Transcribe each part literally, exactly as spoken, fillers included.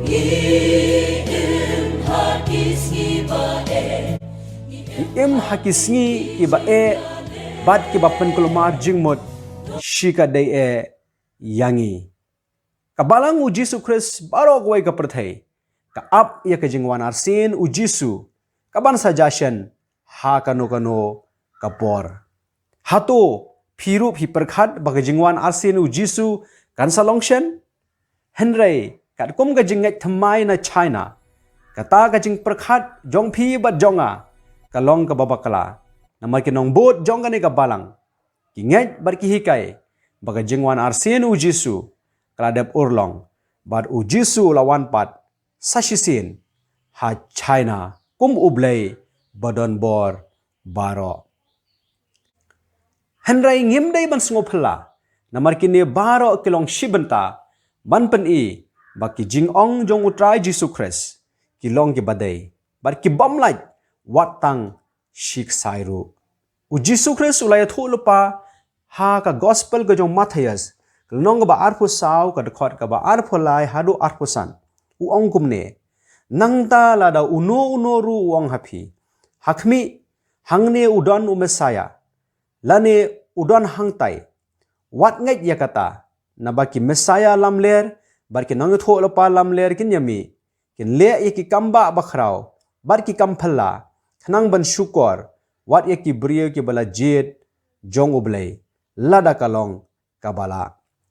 Im ha ki sngi kiba eh bad kiba pynkulmar jingmut shikatdei eh ïa ngi. Ka Balang u Jisu Khrist baroh kawei ka pyrthei ka ap ïa ka jingwan arsien u Jisu ka ban sa jashen ha kano kano ka por. Hato phi ruh phi pyrkhat ba ka jingwan arsien u Jisu kan sa long shen? Hynrei katkum ka jingngeit thymmai na China, kata ka jingpyrkhat jong phi bad jong nga ka long kaba bakla. Namar ki nongbud jong kane ka Balang ki ngeit bad ki hikai ba ka jingwan arsien u Jisu ka la dep urlong, bad u Jisu u la wan pat sa shisien ha China kum u Blei ba don bor baroh. Hynrei ngim dei ban sngewphylla, namar kine baroh ki long shi bynta ban pyni ba ki jingong jong u Trai Jisu Khrist ki long kiba dei bad ki bym lait wat tang shi ksai ruh. U Jisu Khrist u la ïathuh lypa ha ka Gospel ka jong Mathaios, ka lynnong kaba arphew saw, ka dkhot kaba arphew lai haduh arphew san. U ong kumne: Nangta lada uno uno ruh u ong ha phi, ha khmih, hangne u don u Messaïah, lane u don hangtai, wat ngeit ïa kata, naba ki Messaïah lamler bad ki nongïathuh lypa lamler kin ïamih, kin leh ïa ki kambah bakhraw bad ki kam phylla, khnang ban shukor wat ïa ki briew kiba la jied jong u Blei, lada ka long kaba lah.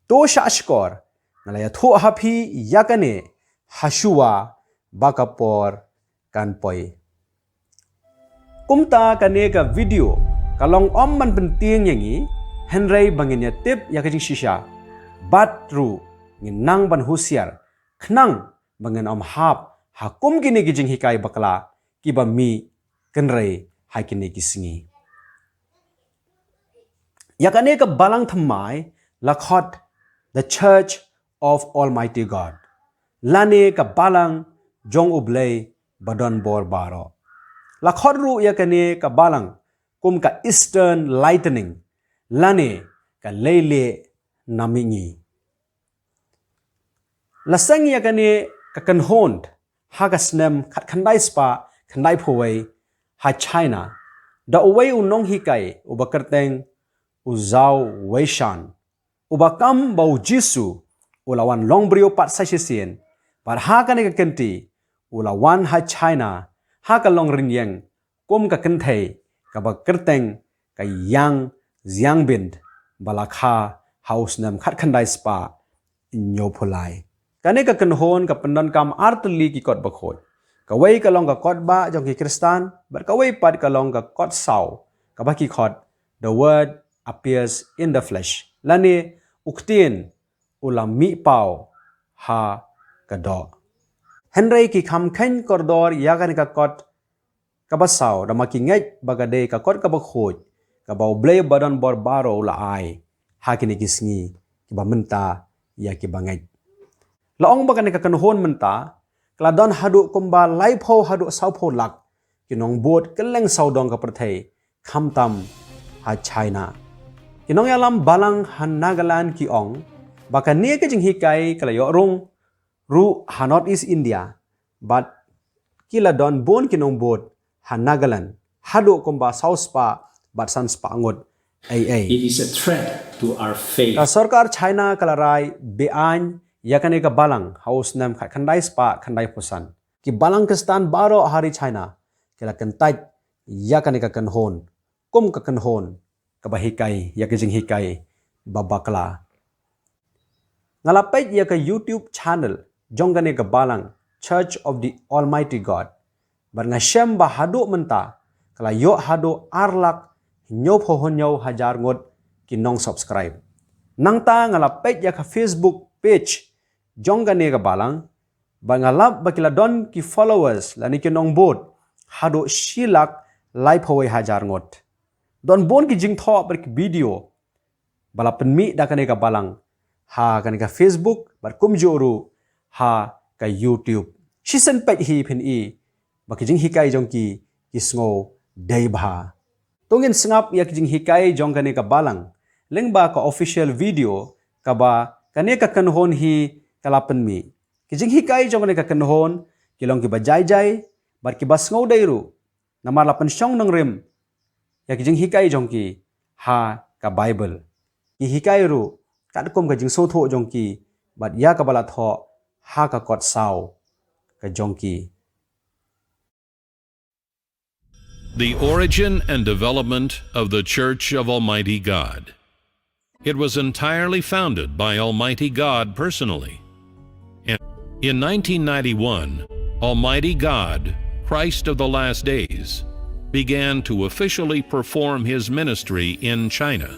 To shah shkor, nga la ïathuh ha phi ïa kane hashuwa ba ka por kan poi. Kumta kane ka video ka long ym ban pyntieng ïa ngi, hynrei ba ngin ïatip ïa ka jingshisha, bad ruh ngin nang ban husiar, khnang ba ngin ym hap ha kum kine ki jinghikai bakla kiba mih kynrei ha kine ki sngi. Ïa kane ka Balang thymmai la khot The Church of Almighty God, lane ka Balang jong u Blei ba don bor baroh. La khot ruh ïa kane ka Balang kum ka Eastern Lightning, lane ka leilieh na mihngi. La seng ïa kane ka kynhun ha ka snem khatkhyndai spah khyndaiphew wei ha China, da uwei u nonghikai uba kyrteng u Zhao Weishan, uba kam ba u Jisu u la wan long briew pat sa shisien, bad ha kane ka kynti u la wan ha China ha ka longrynïeng kum ka kynthei kaba kyrteng ka Yang Xiangbin, ba la kha ha u snem khatkhyndai spah hynñiewphew lai. Kane ka kynhun ka pyndonkam artylli ki kot bakhuid. Kawei ka long ka kot bah jong ki Khristan, bad kawei pat ka long ka kot saw, kaba ki khot The Word Appears in the Flesh, lane U Ktien u la mih paw ha ka doh. Hynrei ki kham kheiñ kordor ïa kane ka kot kaba saw, da ma ki ngeit ba ka dei ka kot kaba khuid, kaba u Blei ba don bor baroh u la ai ha kine ki sngi kiba mynta ïa kiba ngeit. La ong ba kane ka kynhun mynta ka la don haduh kumba laiphew haduh sawphew lak ki nongbud kylleng sawdong ka pyrthei, khamtam ha China. Ki nongïalam Balang ha Nagaland ki ong ba kane ka jinghikai ka la ïoh rung ruh ha North East India, bad ki la don bun ki nongbud ha Nagaland, haduh kumba saw spah bad san spah ngut ei ei. It is a threat to our faith. Ka sorkar China ka la rai beaiñ ïa kane ka Balang ha u snem khatkhyndai spah khyndaiphew san. Ki Balang Khristan baroh ha ri China ki la kyntait ïa kane ka kynhun kum ka kynhun kaba hikai ïa ka jinghikai ba bakla. Nga la peit ïa ka YouTube channel jong kane ka Balang, Church of the Almighty God, bad nga shem ba haduh mynta ka la ïoh haduh ar lak hynñiewphew hynñiew hajar ngut ki nong subscribe. Nangta nga la peit ïa ka Facebook page jong kane ka Balang, bad nga lap ba ki la don ki followers lane ki nongbud haduh shi lak laiphew wei hajar ngut. Don bun ki jingthoh bad ki video ba la pynmih da kane ka Balang ha kane ka Facebook bad kumjuh ruh ha ka YouTube. Shisien peit hi phin i ba ki jinghikai jong ki ki sngew dei bha. To ngin sngap ïa ki jinghikai jong kane ka Balang lyngba ka official video kaba kane ka kynhun hi ka la pynmih. Ki jinghikai jong kane ka kynhun ki long kiba jai jai bad kiba sngewdei ruh, namar la pynshong nongrim ïa ki jinghikai jong ki ha ka Baibl. Ki hikai ruh katkum ka jingsngewthuh jong ki bad ïa kaba la thoh ha ka kot saw ka jong ki. The origin and development of the Church of Almighty God. It was entirely founded by Almighty God personally. In, in nineteen ninety-one, Almighty God, Christ of the Last Days, began to officially perform his ministry in China.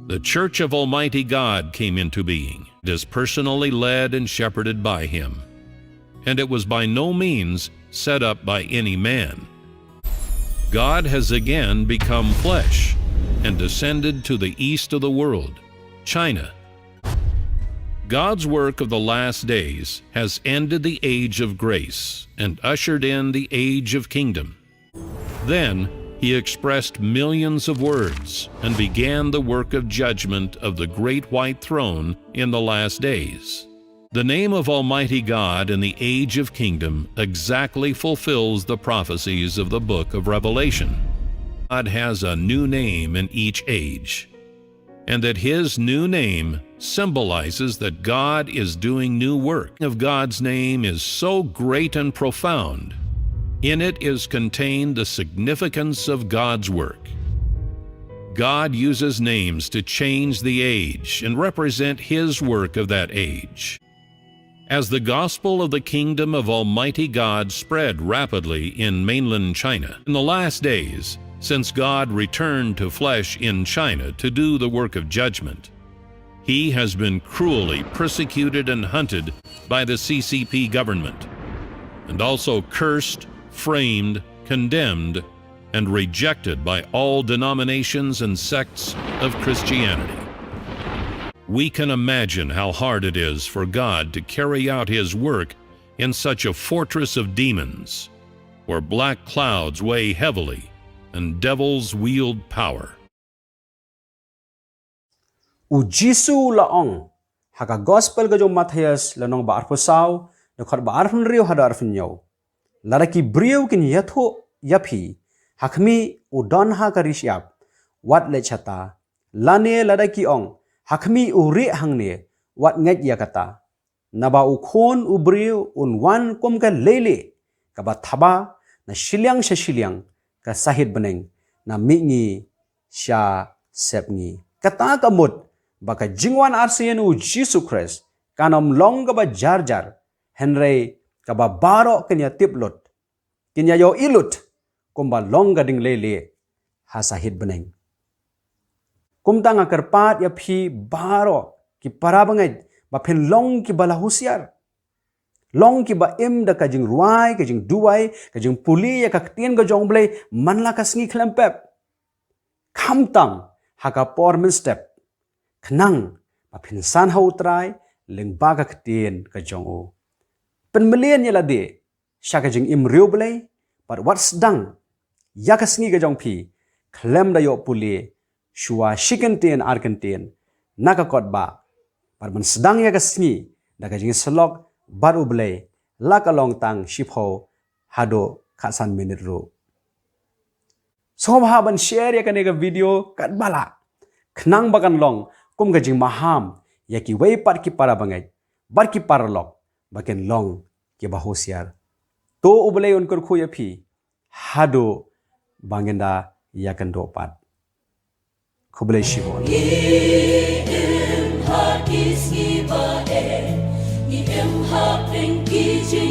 The Church of Almighty God came into being. It is personally led and shepherded by him. And it was by no means set up by any man. God has again become flesh and descended to the east of the world, China. God's work of the last days has ended the age of grace and ushered in the age of kingdom. Then he expressed millions of words and began the work of judgment of the great white throne in the last days. The name of Almighty God in the age of kingdom exactly fulfills the prophecies of the book of Revelation. God has a new name in each age, and that his new name symbolizes that God is doing new work. Of God's name is so great and profound. In it is contained the significance of God's work. God uses names to change the age and represent his work of that age. As the gospel of the kingdom of Almighty God spread rapidly in mainland China in the last days, since God returned to flesh in China to do the work of judgment, he has been cruelly persecuted and hunted by the C C P government, and also cursed, framed, condemned, and rejected by all denominations and sects of Christianity. We can imagine how hard it is for God to carry out his work in such a fortress of demons, where black clouds weigh heavily and devils wield power. U Jisu u la ong ha ka gospel ka jong u Mathaios lynnong ba arphew saw, dkhot ba arphew hynriew haduh arphew hynñiew. Lada ki briew kin ïathuh ïa phi, ha khmih u don ha ka ri shyiap, wat leit shata, lane lada ki ong, ha khmih u rieh hangne, wat ngeit ïa kata. Naba u Khun u briew un wan kum ka leilieh kaba thaba na shiliang sha shiliang ka sahit bneng, na mihngi sha sepngi. Kata ka mut ba ka jingwan arsien u Jisu Khrist kan ym long kaba jar jar, hynrei kaba baroh kin ïa tip lut, kin ïa ïohi lut kumba long ka ding leilieh ha sahit bneng. Kumta nga kyrpad ïa phi baroh ki para bangeit ba phin long kiba la husiar. Long kiba im da ka jingrwai, ka jingduwai, ka jingpule ïa ka ktien ka jong u Blei man la ka sngi khlem pep, khamtam ha ka por mynstep, khnang ba phin san ha u Trai lyngba ka ktien ka jong u. Pynmlien ïa lade sha ka jingim riewblei, bad wat sdang ïa ka sngi ka jong phi khlem da ïoh pule shuwa shi kyntien ar kyntien na ka kot ba, bad ban sdang ïa ka sngi da ka jingïasyllok bad u Blei, la ka long tang shiphew haduh khatsan minit ruh. Sngewbha ban share ïa kane ka video katba lah, khnang ba kan long kum ka jingmaham ïa kiwei pat ki para bangeit bad ki paralok ba kin long kiba husiar. To u Blei un kyrkhu ïa phi haduh ba ngin da ïakynduh pat. Khublei shibun. Ngi im ha ki sngi ba eh, ngi im ha pdeng ki jing